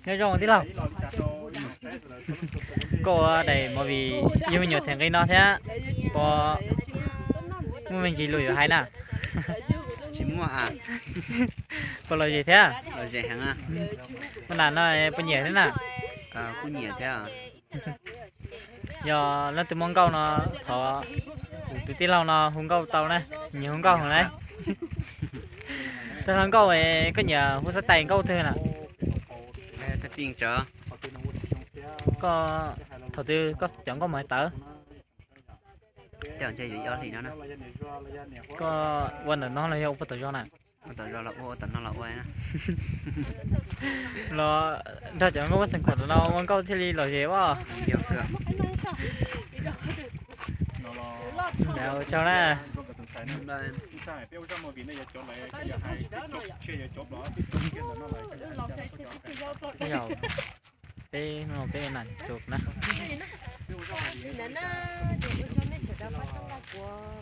Nyob zoo tij laug. Koj ua daim movie yug me nyuam them nqi no thiab, puas muaj me ntsis lus yuav hais na? Tsis muaj a. Puas lom zem thiab? Lom zem heev. Ua nam no puas nyiam thiab na? Kuj nyiam thiab. Yog leej twg muaj nkauj no thov kuv tus tij laug no hu nkauj tau na, nyiam hu nkauj heev na. Tij laug nkauj, koj nyiam hu xab tais nkauj twg na? Koj thaum twg koj cov nkauj mus hais tawv? Koj ua ntawm no los yog ua puag tom zos na? Los nrog cov nkauj muaj xeem khuam no ua nkauj thiaj li lom zem as. Ua tsaug na. Peb, peb nam tsuag na. Ua tsaug nej sawv daws pab txhawb nqa kuv,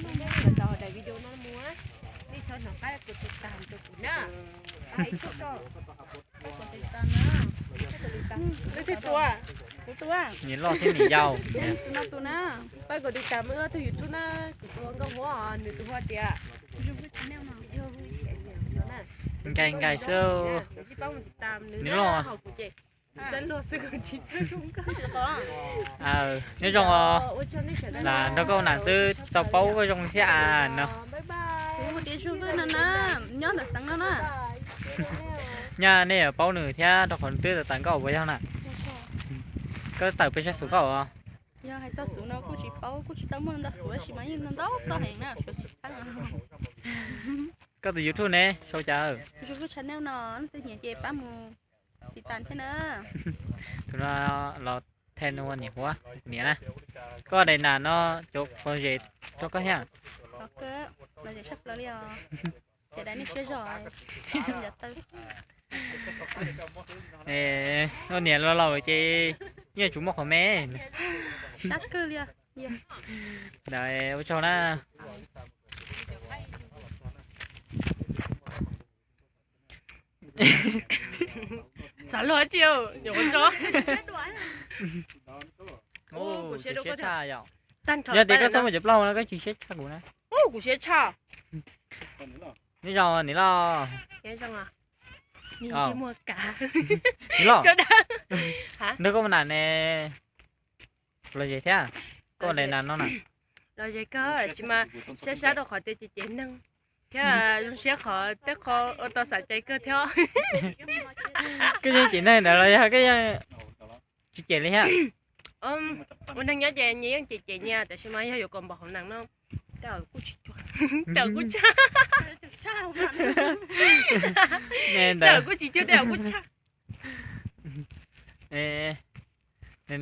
nej lawv tau daim video no mus, nej txhob hnov qab kuv tus tas rau kuv na. Ib tug tso, kuv tus tas na. Tus twg tus? Tus tus. Niam loj thiab niam yau. Tus no tus na. Pab kuv tus tas mus ua tus YouTube na, kuv tus ua nkauj huab, nws tus hu tias Nkaij Nkaij xwb. Niam loj. Nyob zoo os. Lam nrog koj ua nam xwb tsis tau paub koj zoo thiab as no. Nyaj nej yuav paub nws thiab rau qhov twb tawm nkauj puas yog na? Koj tawm pes tsawg xuv nkauj os? Yog hais txog xuv no kuj tsis paub, kuj tsis tau muaj ntau xuv tab sis mas yeej ntau txoj heev na, suav xim txheeb. Koj tus YouTube ne sau cas? YouTube channel no, leej twg nyiam ces pab mus tiv tas thiab na. Tus no los thej nua niam huab niam na. Koj daim nam no cov lom zem rau koj thiab? Lom zem tshaj plaws li os. Ces daim nej siab zog, ntawd tawg. Ua niam laus laus ces yeej tsis muaj qhov me. Sab kawg li. Ntawd ua tsaug na. Xav luag tsis nyuam qhuav tso. Kuv siab tshaj yom. Yog tias koj txhob muaj cov plaub hau no koj tsis siab tshaj kuv na. Kuv siab tshaj. Nyob zoo niam loj. Niam loj. Nrog koj ua nam ne. Lom zem thiab. Koj ua nam no na. Lom zem kawg tab sis mas sab sab rau qhov tias cem cem neeg thiab zoo siab qhov tej qho ua tau xav cai kawg thiab. Koj yeej cem neeg ntawd los yog koj yeej tsis cem li thiab? Ua neeg nyob ces nyias yeej cem cem nyias tab sis mas yog yuav kom npaum hauv nees no, tej zaum kuj tsis cuag, tej zaum kuj tshaj, tej zaum kuj tsis cuag, tej zaum kuj tshaj.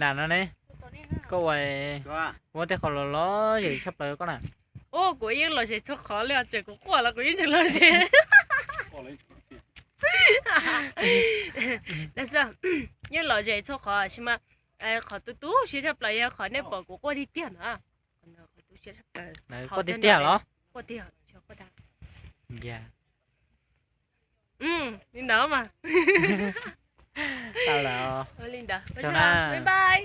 Nam no ne, koj ua, ua tej qho lom lom zem tshaj plaws koj na. Ua kuv yeej lom zem txhua qhov li os, tseem kuv quaj los kuv yeej tseem lom zem. Yeej lom zem txhua qhov sis mas qhov tu tu siab tshaj plaws yog qhov nej pom kuv quaj tiag tiag na. Quaj tiag tiag los? Quaj tiag. Li ntawd mas. Tau lawm. Li ntawd. Bye bye.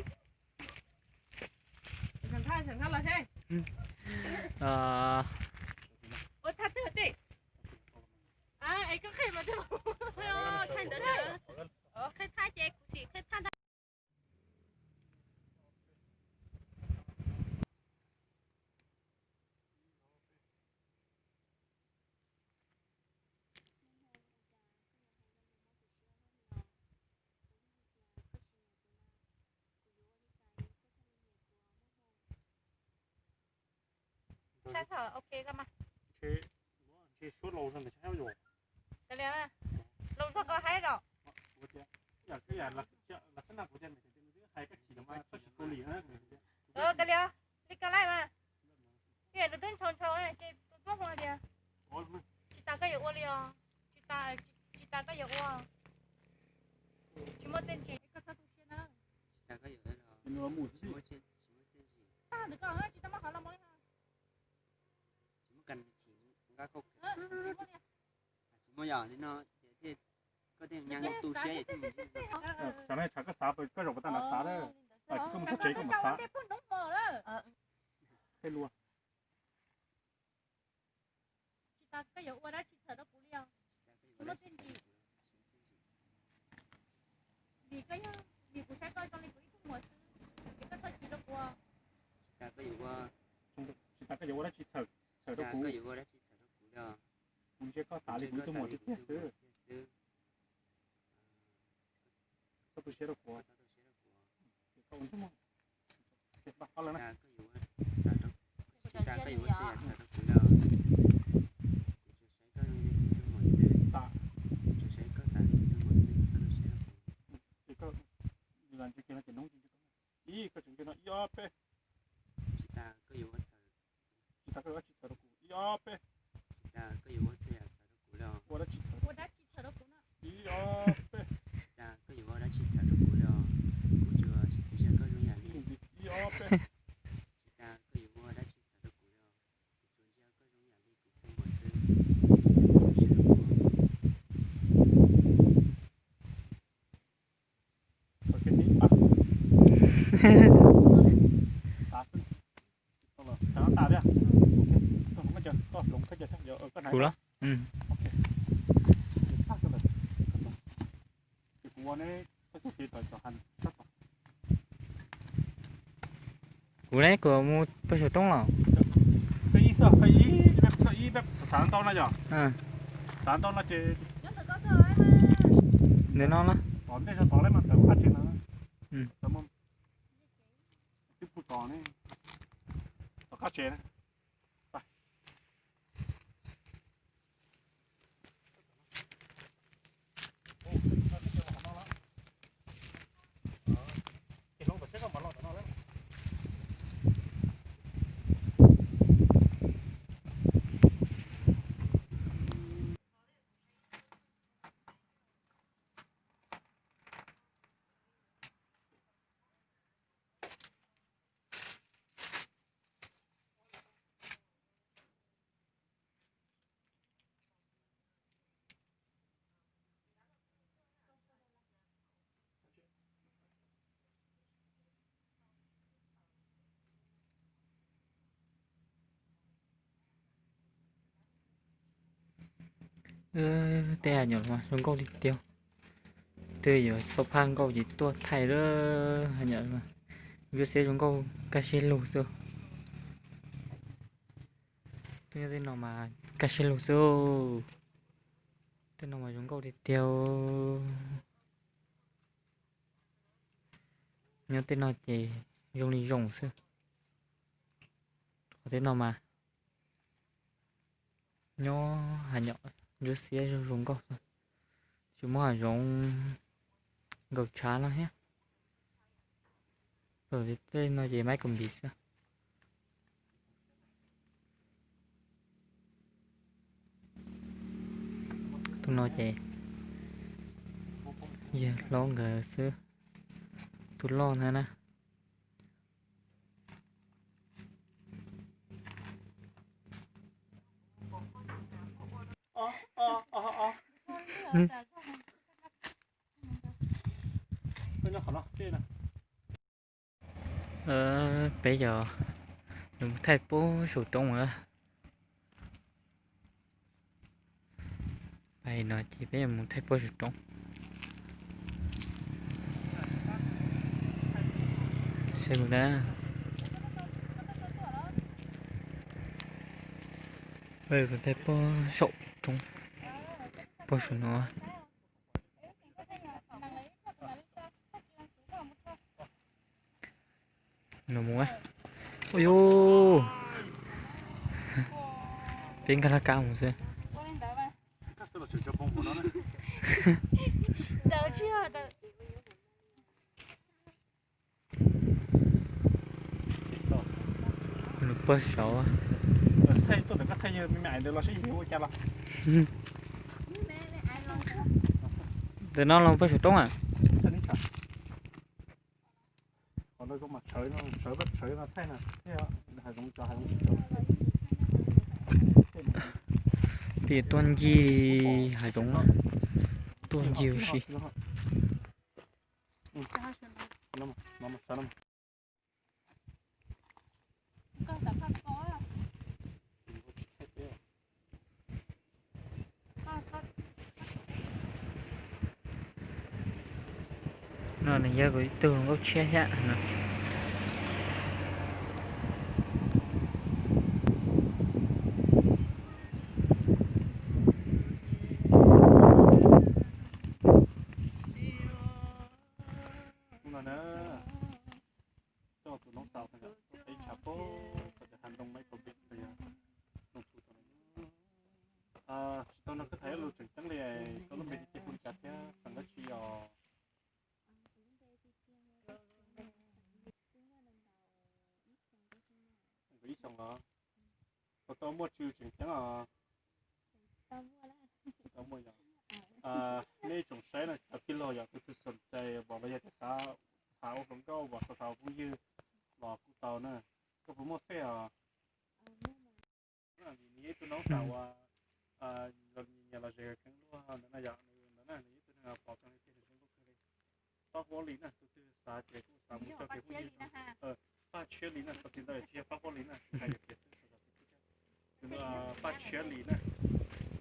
Tshaj thaum ok koj mas. Ntshe suab laus zog ntawd tshaj yom. Laus zog koj haib zom. Kav liam, li koj laij mas. Ib yam nws twb ntshaus ntshaus ces tus tuaj hmo tias tsis tas koj yuav ua li os. Tsis tas, tsis tas koj yuav ua. Tsis muaj txiaj ntsig. Tsis muaj yam li no ces thiaj Tsam no tshav koj xav, koj zaum pas tag nrho xav na. Koj mus txog tsev koj mam xav. Qhia lus. Tsis tas koj yuav ua dab tsi txhawm rau kuv li os. Kuv muaj txiaj ntsig. Vim koj yog, vim kuv saib koj zoo li kuv ib tug muam xwb, es koj txhob chim rau kuv. Tsis tas koj yuav ua dab tsi txhawm, txhawm rau kuv. Kuv ntsia koj tas li kuv ib tug muam tiag tiag xwb. Txhob tu siab rau kuv. Ces koj ua ntej mus. Ces npaj qab lawm na. Tsis tas koj yuav ua txhua yam txhawm rau kuv los. Kuv tsuas saib koj zoo li kuv tus muam xwb. Kuv tsuas saib koj tas li kuv tus muam xwb, kuv txhob tu siab rau kuv. Ces koj, yus las ntsis kiag no ces noob ntsis ntsis koj. Ib, koj tseem ntsia no, ib ob peb. Tsis tas koj yuav ua txhawm. Tsis tas koj yuav ua dab tsi txhawm rau kuv, ib ob peb. Tsis tas koj yuav ua txhua yam txhawm rau kuv los. Ua dab tsi txhawm rau kuv no. Ib ob peb. Tsis tas koj yuav ua dab tsi txhawm rau kuv los. Kuv tsuas ntsia koj zoo yam li. Ib ob peb. Tsis tas koj yuav ua dab tsi txhawm rau kuv los. Kuv tsuas ntsia koj zoo yam li kuv tus muam xwb. Txhob tu siab rau kuv. Kuv los. Kuv ne, kuv mus pag saum roob los. Xav ntau no yog, xav ntau no ces ntawm no na. Twb pug tod ne, tom qab tsev na. Tej hais nyom zoo nkauj tiag tiag. Twb yuav xauj phaj nkauj ces tuaj thaij lawm hais nyom. Ntsuab xiab zoo nkauj kaj siab lug xwb. Tuaj nyob tej no mas kaj siab lug xwb. Tej no mas zoo nkauj tiag tiag. Nyob tej no ces zoo li zoo xwb. Qhov tej no mas nyob hais nyom ntsuab xiab zoo zoo nkauj xwb. Tsis muaj hav zoov nkaus tshav no thiab. Tej no ces maib kaum npis xwb. Tus no ces yawg hlob nkawd xwb. Tus loj na na. Peb yog mus thaij pub saum roob lawm. Pais no ces peb yuav mus thaij pub saum roob. Saib mus na. Peb mus thaij pub saum roob, pub saum no. Nws mus, ua yus, peb nkag laj kab mus xwb. Nws puag saud. Ntawm no los puag saum roob a. Peb tuaj ncig hav zoov, Tuaj ncig ua si. No nws yog kuv ib tug hluas nkauj tshiab thiab no. Hnub no na, coj tus noob xaus peb tshav pob, tau cov hav ntoo maib kaum peb los yog ntoo txhuv tau. Tsis tau nrog koj tham ib lus tseem ceeb li, koj lub npe hu li cas thiab xeem dab tsi os? Nkawd ib xyoos los? Puas tau muaj tswv tseem ceeb os? Tsis tau muaj yog. Nej tsoom saib no cov tij laug yog tus twg xom cai uas los yog tias xav tham ua hluas nkauj uas xav tham ua phooj ywg los kuj tau na. Koj puas muaj fej os? Nws yog ib tug noob xaus uas nyias los ze kheev luag ntawd na yom, ntawd na nws yog ib tug neeg pom tau li tiag zoo nkauj kawg li. Pab huab li na, tus twg xav ces kuj xav mus coj kev phooj ywg. Paj Tshiab Lis na, txog tsis ntau tsis yog Paj Huab Lis na, hais tias tus Paj Tshiab Lis na,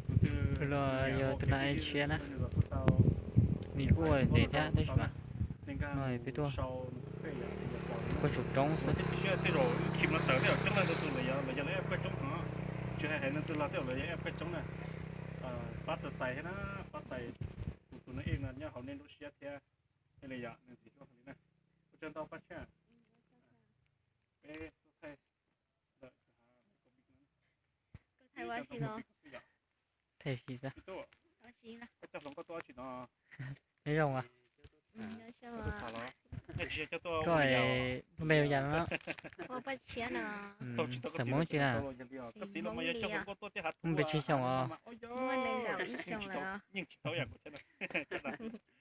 tus twg los yog tus no tshiab na, nws kuj ua ntej thiab tab sis mas no peb tuaj kuj tsum roob xwb. Tej zaum wb khi mas tawm tej zaum coob leej ntau tus lawm yog lawv yog lawv eb koj coob no, tsis hais hais no tus los tej zaum lawv yog eb koj coob na. Pab txais txais thiab na, pab txais tus tus no ej no nyob hauv nej lub siab thiab. Ej li yom, nws ntxiv tuaj li na. Ua tsaug ntau Paj Tshiab. Peb tuaj thaij ntawm Thaij ua si no. Thaij si xwb. Koj coj hluas nkauj tuaj ua si no. Nyob zoo os. Koj lub npe hu li cas no? Ua Paj Tshiab no. Xeem Hmoob tsi na? Xeem Hmoob li os. Muaj pes tsawg xyoo os? Muaj nees nkaum ib xyoos lawm os.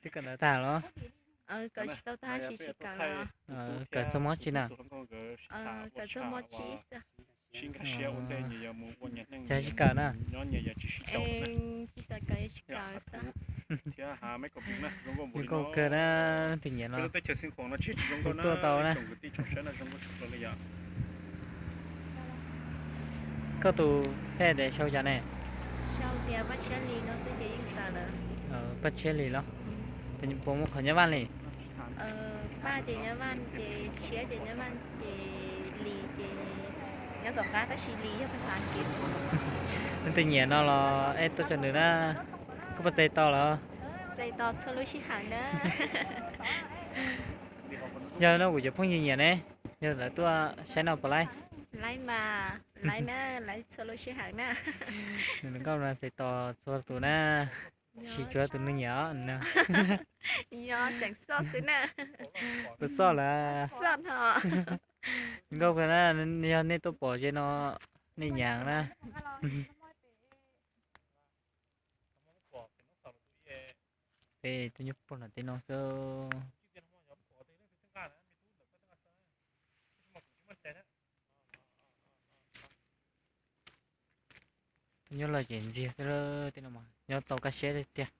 Twb kawm ntawv tag los? Kawm tsis tau tag, tsis tsis kawm los. Kawm txog mos tsi na? Kawm txog mos tsi xwb. Cas tsis kawm na? Tsis xav kawm tsis kawm xwb. Zoo nkauj kawg na, tus nyiam no. Kuv tuaj tau na. Koj tus peb tias sau cas ne? Sau tias Paj Tshiab Lis no xwb ces yeej tawm lawm. Paj Tshiab Lis los? Puas muaj qhov Nyab Vaj li? Paj ces Nyab Vaj ces, Tshiab ces Nyab Vaj ces, Lis ces nyob tom qab tab sis Lis yog phas xas Askiv. Nws tus nyiam no los es tuaj tso nws na. Koj puas txais tos lawm? Txais tos txhua lub sij hawm na. Yog no kuv cov phooj ywg nyiam ne, yog lawv tuaj saib no puas laib? Laib mas, laib na, laib txhua lub sij hawm na. Nws nkauj no txais tos txhua tus na. Tsis tsuav tus nws nyiam no. Yog tseem xoj xwb na. Puas xoj lawm? Xoj no. Nkauj kawg na, yog nej tuaj pom ze no nej nyiam na. Peb tuaj nyob puag nram tej no xwb. Tuaj nyob lawm ces ntxiag xwb, tej no mas nyob tau kaj siab tiag tiag.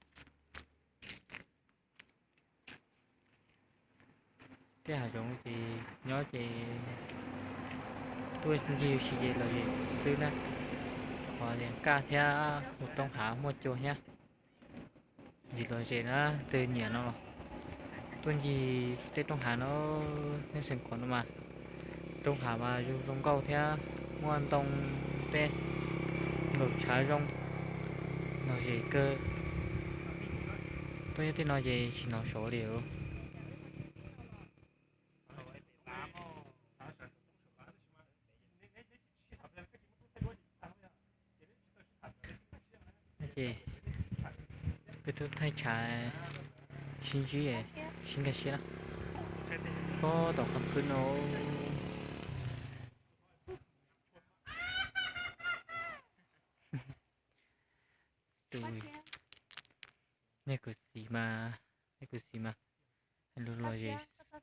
Tej hav zoov ces nyob ces tuaj ncig ua si ces los xwb na. Qhov tias kaj thiab mus roob hav muaj cua thiab. Ntxiv los zem na, tus nyiam no tuaj ncig tej roob hav no, nej xeem Khoom no mas roob hav mas zoo zoo nkauj thiab muaj ntoo tej nkaum tshav zoo, los zem kawg. Tuaj nyob tej no ces tsis hnov saud li. Ces peb tuaj thaij tshav sib ntsib sib nkag siab na. Pob tom qhov khwb no. Tus, nej kuv xis mas, nej kuv xis mas, lus lom zem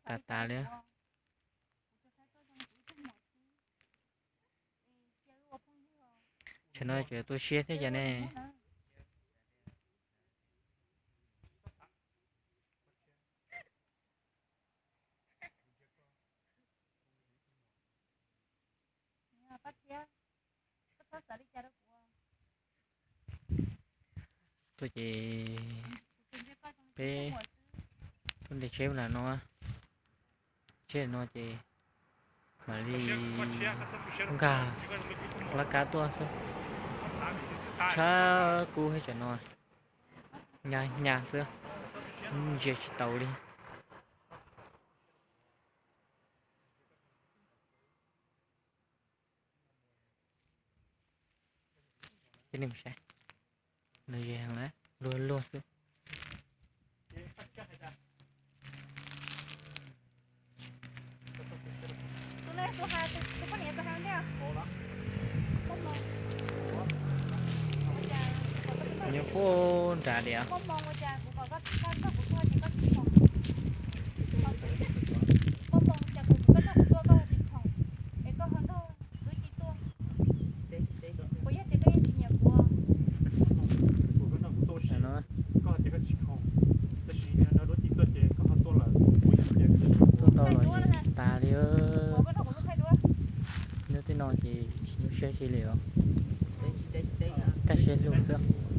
tas tas li. Tsam no tseem tu siab thiab cas ne. Tuaj ces peb tuaj nres tsheb lam no, tsheb no ces mam li nkag laj kab tuaj xwb. Tshab kub thiab tsam no, nyas nyas xwb, ntsia tsis taus li. Ces nej saib, luag luag xwb. Nyob puag nram li. Tuaj tau los tas li. Nyob tej no ces tsis nyuaj siab li os, tag siab lug xwb.